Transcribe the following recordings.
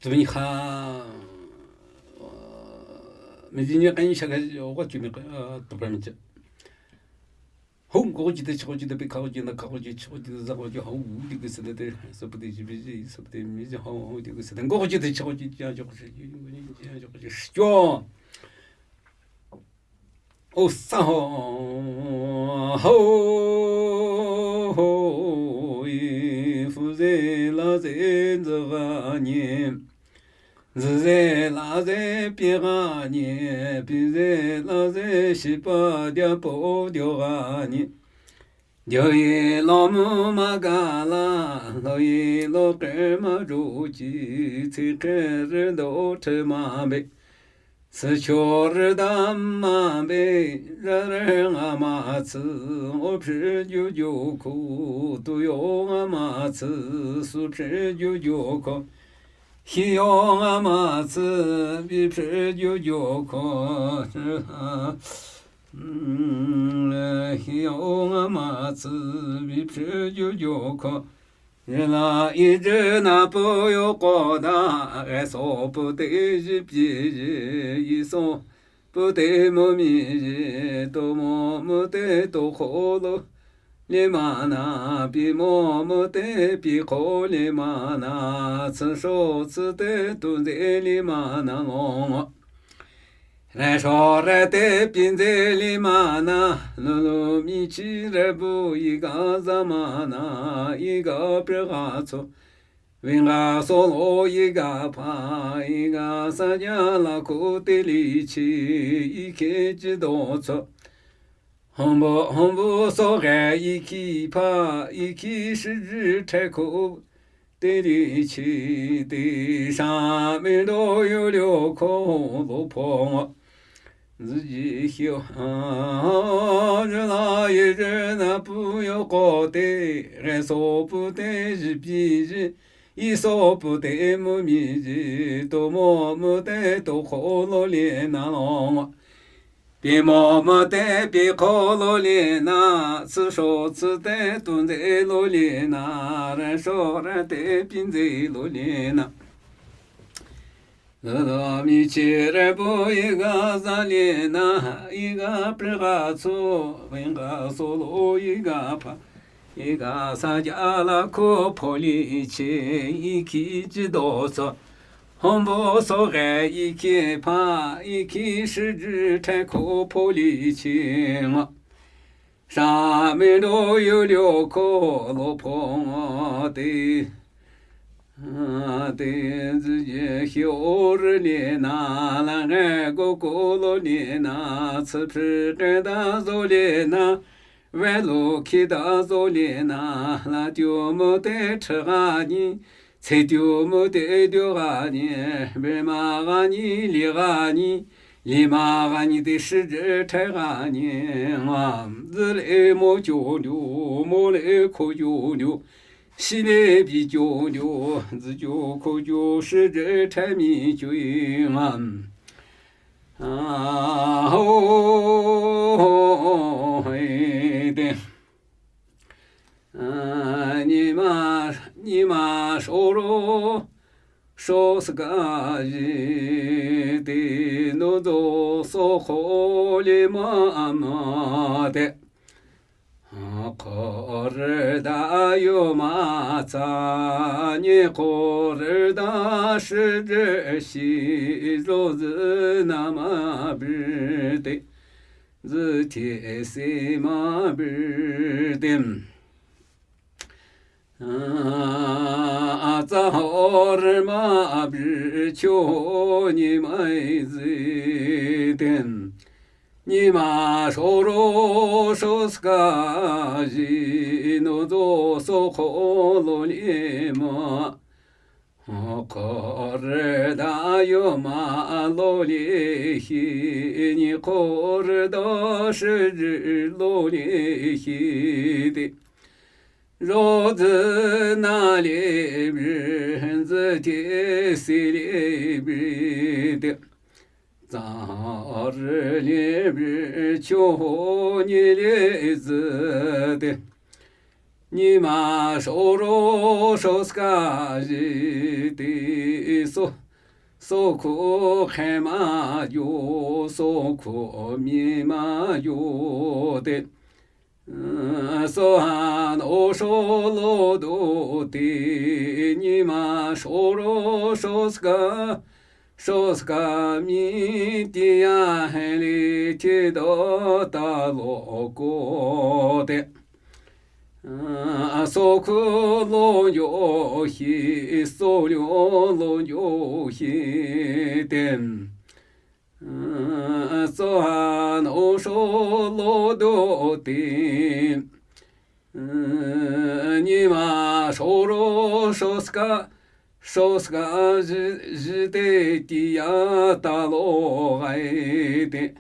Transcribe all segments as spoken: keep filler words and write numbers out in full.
Tümi kha, mi ji nye kani shaka oga chumi ka, tüpa mi cha. Hong ko ji te chiko ji te pe ka ji na ka ji chiko ji za ko ji hong di ke se te, sa pu te ji bi ji, sa pu te mi ji hong hong di ke se te ko ji te chiko ji ja jo ji ja jo ji jo. O sa ho, ho, ho, i fu ze la ze nzü ga nye, nzü ze la ze pi ga nye, pi ze la ze shi pa dia po dio ga nye. Dio yi lo mu ma ga la, lo yi lo ke ma ju ji, ci ke re do te ma be. Sü cho rü da ma be, ra rü nga ma tsü, o phü ju ju ko, tu yo nga ma tsü, su phü ju ju ko, hi yo nga ma tsü, bi phü ju ju ko, hi yo nga ma tsü, bi phü ju ju ko. Yela i jü na pu yo ko da, e so pu te ji pi ji, i so pu te mo mi ji, to mo mo te to ko lo li ma na, pi mo mo te pi ko li ma na, tsü so tsü te tu ze li ma na lo. Re so re te pi ze li ma na, lu lu mi chi re bu i ga za ma na, i ga pre ga tso. Wi ga so lo i ga pa, i ga sa ja la ku te li chi, i ke chi do tso. Hong bu, hong bu so ge i ki pa, i ki shi ji te ku. Te li chi te sha mi do yu liu ko lo po. Zi ji hiu, a, zi la yi zi na pu yo ko te, re so pu te zi pi zi, i so pu te mu mi zi, to mo mu te to ko lo li na lo. Pi mo mo te pi ko lo li na, tsü so tsü te tu nze lo li na, re so re te pi nze lo li na. Lo lo mi chi re bu i ga za li na, i ga pri ga tsu, wi ga so lo i ga pa, i ga sa ja la ko po li chi, i ki ji do so. Hong bu so ge i ki pa, i ki shi ji te ko po li chi nga. Sha mi do yu liu ko lo po nga te. A, te zi ji hiu ri li na, la ge go ko lo li na, tsi pri ge da zo li na. Ve lo ki da zo li na, la tiu mo te chi ga ni, ce tiu mo te tiu ga ni, ve ma ga ni, li ga ni, li ma ga ni te shi ji te ga ni, nga, zi le mo jiu jiu, mo le ko jiu jiu, shi le bi jiu jiu, zi jiu ko jiu, shi ji te mi jiu, nga. A, ho, ho, ho, hei, de. A, ni ma, ni ma, sho ro, sho ska ji, de, no zo, so, ho, li, ma, ma, de. Ko rü da yo ma tsa, ni ko rü da shi ji shi zo zi na ma bi de, zi ti si ma bi de. A tsa ho rü ma bi cho ni mai zi de. Ni ma sho ro sho ska ji no zo so ko lo li ma. Ko rü da yo ma lo li hi, ni ko rü da shi ji lo li hi de. Zo zi na li bi, zi ti si li bi de. Za rü li bi cho ni li zi de. Nyi ma sho ro sho ska ji ti so, so ku khe ma yo, so ku mi ma yo te. So han o sho lo do ti, nyi ma sho ro sho ska, sho ska mi ti ya he li ti do ta lo ko te. So ku lo yo hi, so lo lo yo hi te. So han o sho lo do ti. Nyi ma sho ro sho ska, sho ska ji, ji te ti ya ta lo gai te.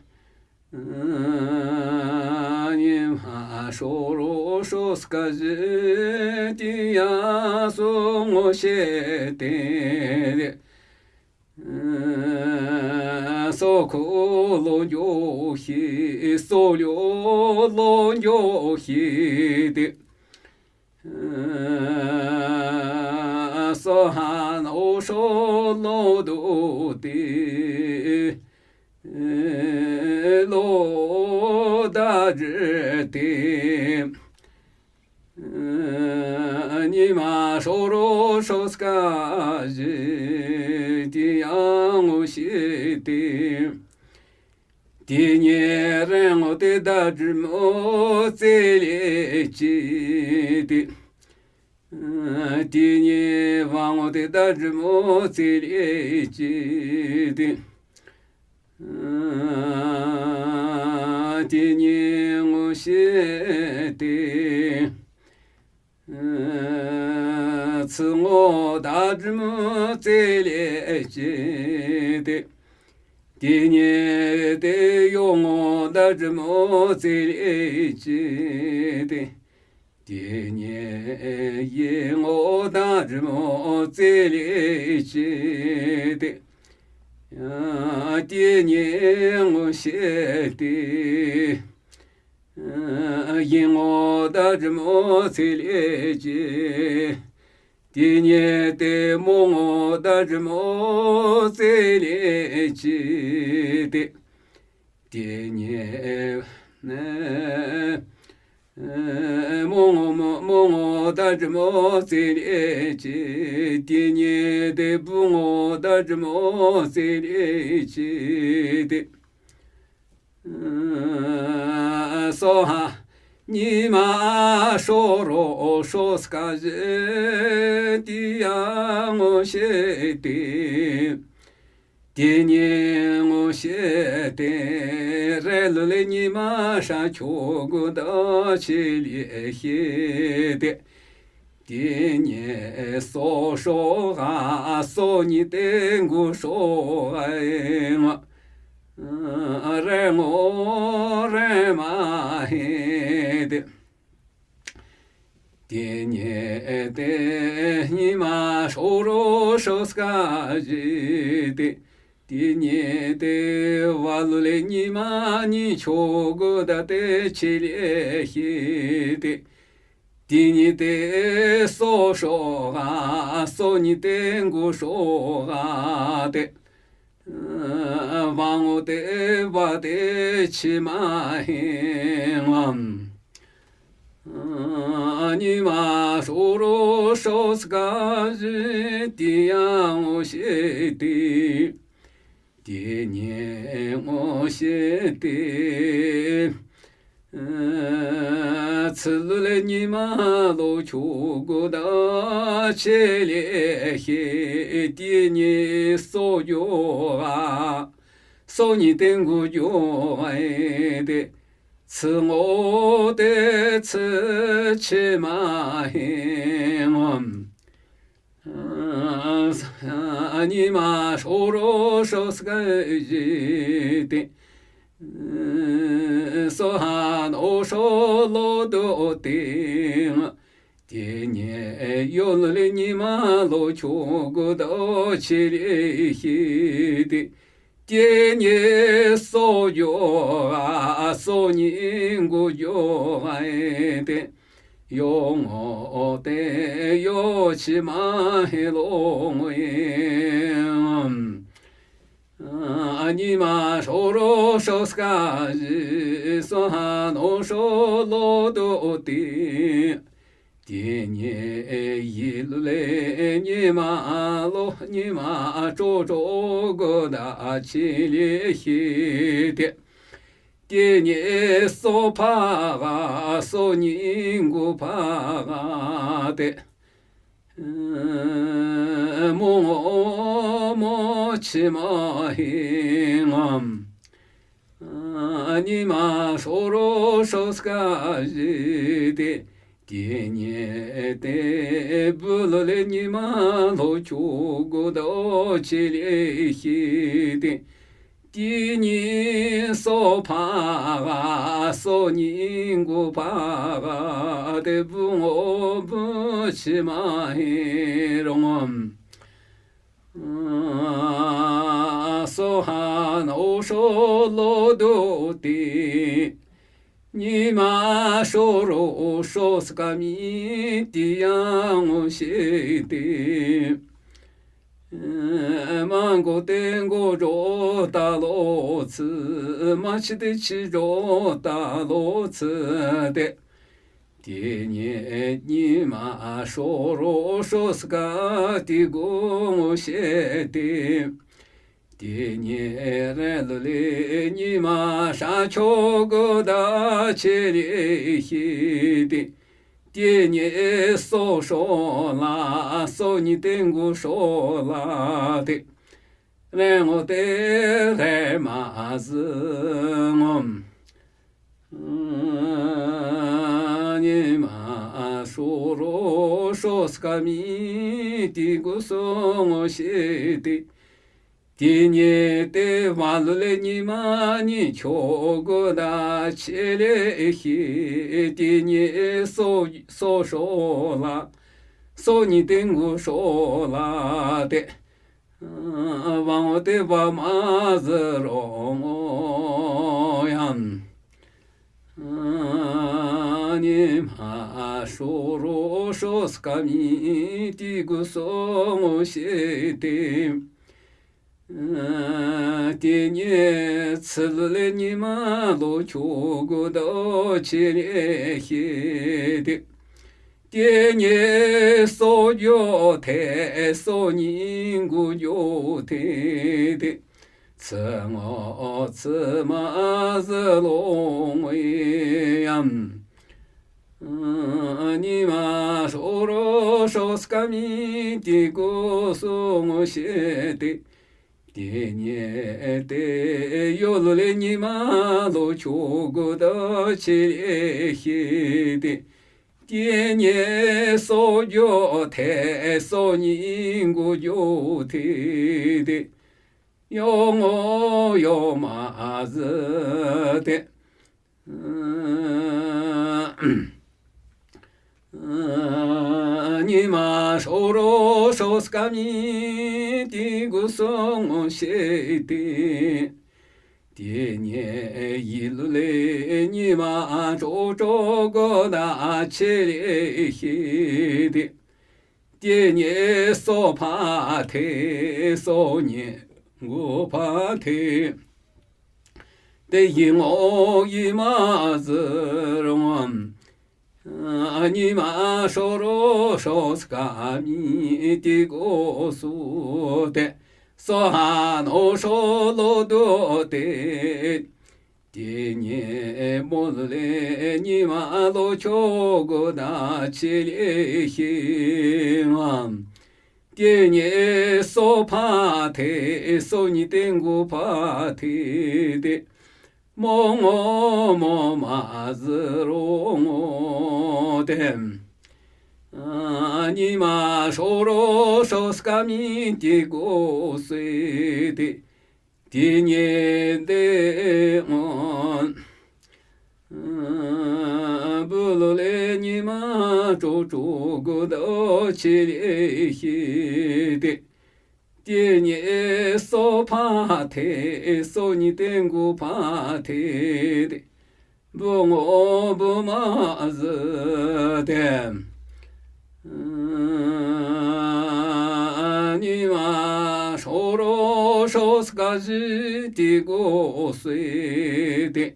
Nyi ma sho ro sho ska ji ti ya so ngo she te. So ku lo yo hi, so lo lo yo hi te. So han o sho lo do ti, lo da ji ti. Nyi ma sho ro sho ska ji ti ya ngo shi ti. Ti nyi re ngo te da ji mo tse le chi ti. Ti nyi wa ngo te da ji mo tse le chi ti. Ti nyi ngo shi ti. Tsi ngo da ji mo tse le chi ti. Ti nyi te yo ngo da ji mo tse le chi ti. Ti nyi yi ngo da ji mo tse le chi ti. Ti nyi ngo shi ti. Yi ngo da ji mo tse le chi. Ti nyi te mo ngo da ji mo tse le chi ti. Ti nyi, eh, mo ngo, mo, mo ngo da ji mo tse le chi. Ti nyi te bu ngo da ji mo tse le chi ti. So ha, nyi ma sho ro sho ska ji ti ya ngo shi ti. Ti nyi ngo shi ti, re lu le nyi ma sha cho gu da chi li hi ti. Ti nyi so sho ga, so nyi te ngu sho ga, re ngo, re ma hi ti. Ti nyi te nyi ma sho ro sho ska ji ti. Ti nyi te wa lu le nyi ma nyi cho gu da te chi li hi ti. Ti nyi te so sho ga, so nyi te ngu sho ga te. Wa ngo te wa te chi ma hi ngam. Nyi ma sho ro sho ska ji ti ya ngo shi ti. Ti nyi ngo shi ti. Tsi lu le nyi ma lo cho gu da chi li hi ti nyi so yo ga. So nyi te ngu yo ga te. Tsi ngo te tsi chi ma hi ngam. Nyi ma sho ro sho ska ji ti. So han o sho lo do ti. Ti nyi yo lu le nyi ma lo cho gu da chi li hi ti. Ti nyi so yo ga, so nyi ngu yo ga te. yo ngô te yo chi ma he lo ngô e. Nyi ma shoro sho ska ji so ha no sho lo do te. Ti nyi yi lu le nyi ma lo nyi ma cho cho go da chi li hi te. Ti nyi so pha ga so nyi ngu pha ga te. Mo mo chi ma hi ngam. Nyi ma shoro sho ska ji te. Ti nyi te bu lo le nyi ma lo cho go do chi li hi te. Ti nyi so pha ga so nyi ngu pha ga te bu ngô bu chi ma hi rong. So ha no sho lo do te. Nyi ma shoro sho ska mi ti yang o she te. Ma ngô te ngô jo ta lo chi, ma chi te chi jo ta lo chi te. Ti nyi nyi ma shoro sho ska ti gu ngô she te. Ti nyi re lo le nyi ma sha cho go da chi li hi te. Ti nyi so sho la so nyi te ngu sho la te. Re ngô te re ma zi ngom. Nyi ma shoro sho ska mi ti gu so ngô she te. Ti nyi te wa lo le nyi ma nyi cho go da chi li hi. Ti nyi so so sho la so nyi te ngu sho la te. Wa ngô te wa ma zi rong o yang. Nyi ma shoro sho ska mi ti gu so ngô she te. Ti nyi chi lo le nyi ma lo cho go do chi li hi te. Ti nyi so jo te so nyi ngu jo te te. Chi ngô chi ma zi lo ngô yang. Nyi ma shoro sho ska mi ti gu so ngô she te. Ti nyi te yo lo le nyi ma lo cho go da chi li hi te. Ti nyi so jo te so nyi ngu jo te te. Yo ngô yo ma zi te. Nyi ma shoro sho ska mi ti gu so ngô she te. Ti nyi yi lo le nyi ma cho cho go da chi li hi te. Ti nyi so pha te so nyi ngu pha te. Te yi ngô yi ma zi rong. Nyi ma shoro sho ska mi ti gu su te. So ha no sho lo do te. Ti nyi mo lo le nyi ma lo cho go da chi li hi ngam. Ti nyi so pha te so nyi te ngu pha te te. Mo ngô mo ma zi rong o te. Nyi ma shoro sho ska mi ti gu sui te. Ti nyi te ngô. Bu lo le nyi ma cho cho gu do chi li hi te. Ti nyi so pha te so nyi te ngu pha te te. Bungobuma züte, nyima shoro shoska ziti gosüte,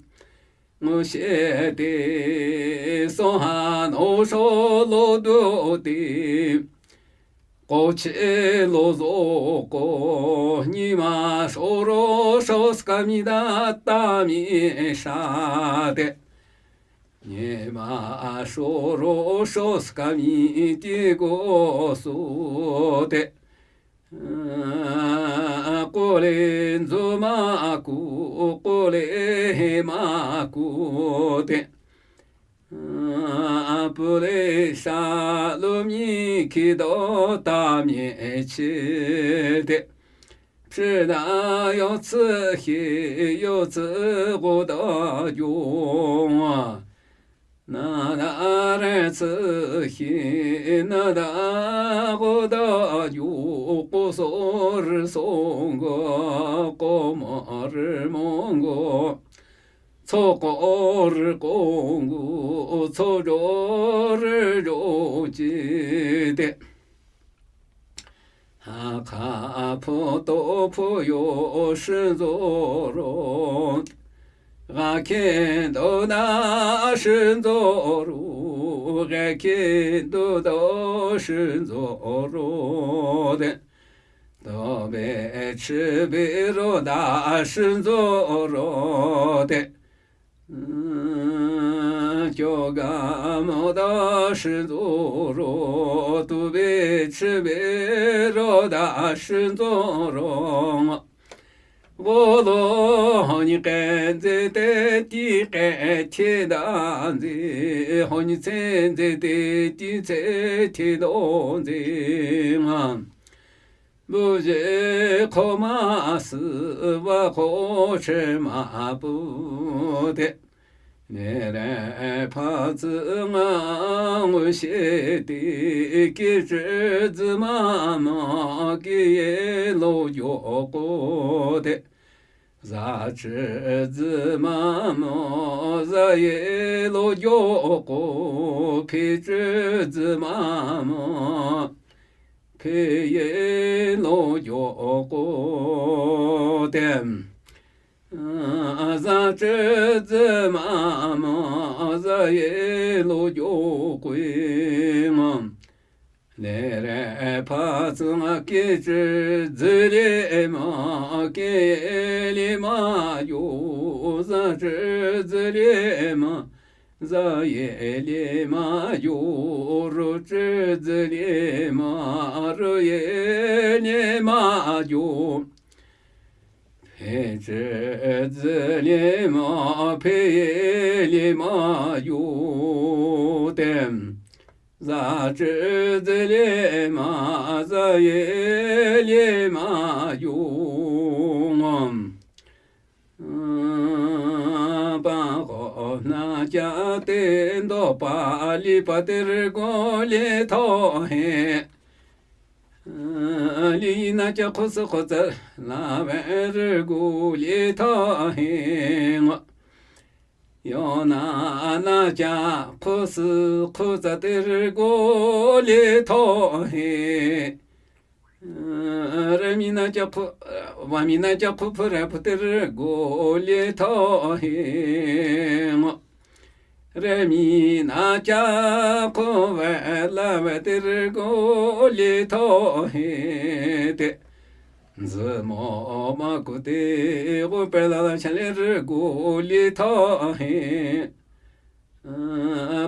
ngushete soha no sho loduti. Koche lozoko nyima shoro shoska mi datami shate. Nyima shoro shoska mi ti gosote. Kole nzuma ku, kole hema kute. Pule shalumi kido tamie chete. Pshida yotsü hi yotsü goda yongwa. Nada retsü hi nada goda yo kosor songo komor mongo. Tsokor kongo, tsojor jojite. Hakha photo phoyo shenzoro. Gakendo da shenzoro, gakendo da shenzoro de. Dobe chibe roda shenzoro de. Kyoga moda shenzoro, tube chibe roda shenzoro. Golo honi kenze te ti ke te danze, honi tsenze te ti tse te donze ma. Buje koma süva koche ma pute. Nere phatsü nga ngushe ti kiche zima ma kiye lo yoko te. Zachü zima mo, zaye lo yoko, phichü zima mo, phiye lo yoko tem. Zachü zima mo, zaye lo yoko mo. Nere phatsü nga kichü zile ma, kele ma yo, zachü zile ma, zayele ma yo, rochü zile ma, royele ma yo. Phechü zile ma, pheyele ma yo tem. Zachü zile ma, zayele ma yo ngom. Pa ko na cha te ndo pa li pa te re go le tho he. Li na cha khu su khu tsa la ve re go le tho he ngo. Yo na na cha khu su khu tsa te re go le tho he. Re mi na cha khu, wa mi na cha khu phu re phu te re go le tho he ngo. Re mi na cha khu ve la ve te re go le tho he te. Nzü mo ma ku te go pe la la cha le re go le tho he.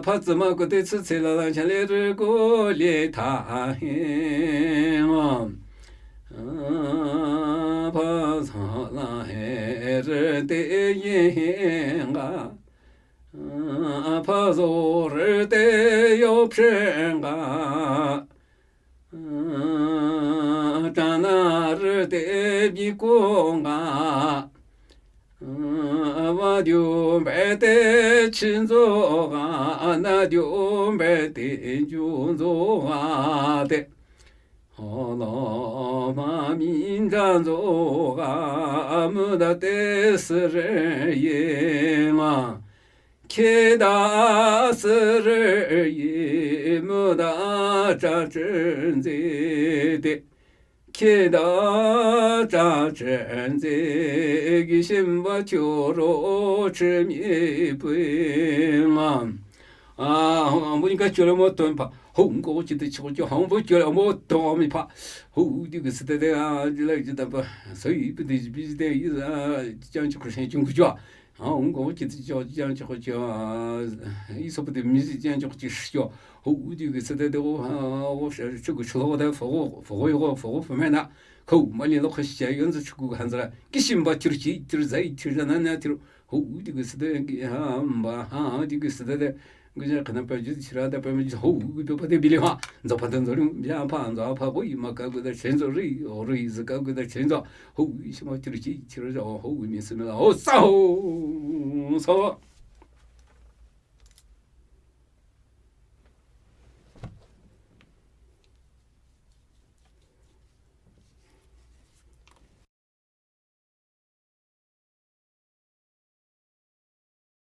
Phatsü ma ku te tsü tse la la cha le re go le tha he ngo. Pha sa la he re te ye he nga. Pha zo re te yo phe nga. Tana re te bi ko nga. Wa diu be te chin zo ga, na diu be te ju zo ga te. Ho lo ma min jan zo ga, mu da te se re ye nga. ཁྱེད་དང་སུ་རེ་ཡིན་མོད་ད་ཅ་ཅི་མཛད་དེ། ཁྱེད་དང་ཅ་ཅི་མཛད་གི་ཤིན་པ་ཁྱོད་རོ་ཁྲི་མི་པུས་ང་། ཨ་ཧོ་ཨ་མོ་ཡིན་ཀ་ཁྱོད་ར་མོ་དོན་ཕ་ཧོ་མགོ་ཅི་དེ་ཆོག་ཅི་ཧོ་མགོ་ཁྱོད་ར་མོ་དོ་མི་ཕ་ཧོ་དེ་གི་སི་ཏེ་དེ་ཨ་ཅི་ལ་ཅི་ད་པ་སོ་ཡི་པི་དེ་ཅི་པི་ཅི་དེ་ཡི་ཟ་ཅང་ཅི་ཁུ་ཤེན་ཅུང་ཀུ་ཅོ། ཨ་འོང་གོ་ཅི་ཅི་ཅོ་ཅི་ཅང་ཅི་ཁོ་ཅི། ཨི་སོ་པ་དེ་མི་ཟི་ཅང་ཅི་ཁོ་ཅི་ཤི་ཅོ། ཧོ་འུ་དུ་གི་སི་ཏེ་དེ་འོ་ཧ་འོ་ཤ་ཆུ་གུ་ཆུ་ལོ་དེ་ཧྥོ་གོ་ཧྥོ་གོ་ཡོ་གོ་ཧྥོ་གོ་ཧྥོ་མེ་ན། ཁོ་མ་ལི་ལོ་ཁ་ཤ་ཡོན་ཟི་ཆུ་གུ་ཧན་ཟི་ར་ཀི་ཤིམ་པ་ཐིར་ཅི་ཐིར་ཟའི་ཐིར་ཟ་ན་ན་ཐིར། ཧོ་འུ་དུ་གི་སི་ཏེ་གི་ཧ་འབའ་ཧ་འུ་དུ་གི་སི་ཏེ་དེ། གུ་ཇ་ཁ་ན་པ་ཇུ་ཆི་ར་ད་པ་མི་ཇུ་ཧོ་གུ་པ་དེ་བི་ལི་ཧ། ཛོ་ཕ་དེ་ཛོ་རུ་ཇ་ཕ་ཛོ་ཕ་བོ་ཡི་མ་ཀ་གུ་ད་ཆེན་ཛོ་རི་ཧོ་རི་ཟི་ཀ་གུ་ད་ཆེན་ཛོ། ཧོ་འུ་ཤི་མ་ཐིར་ཅི་ཐིར་ཟ་ཧོ་འུ་མི་སི་མི་ལ་ཧོ་ས་ཧོ་ས།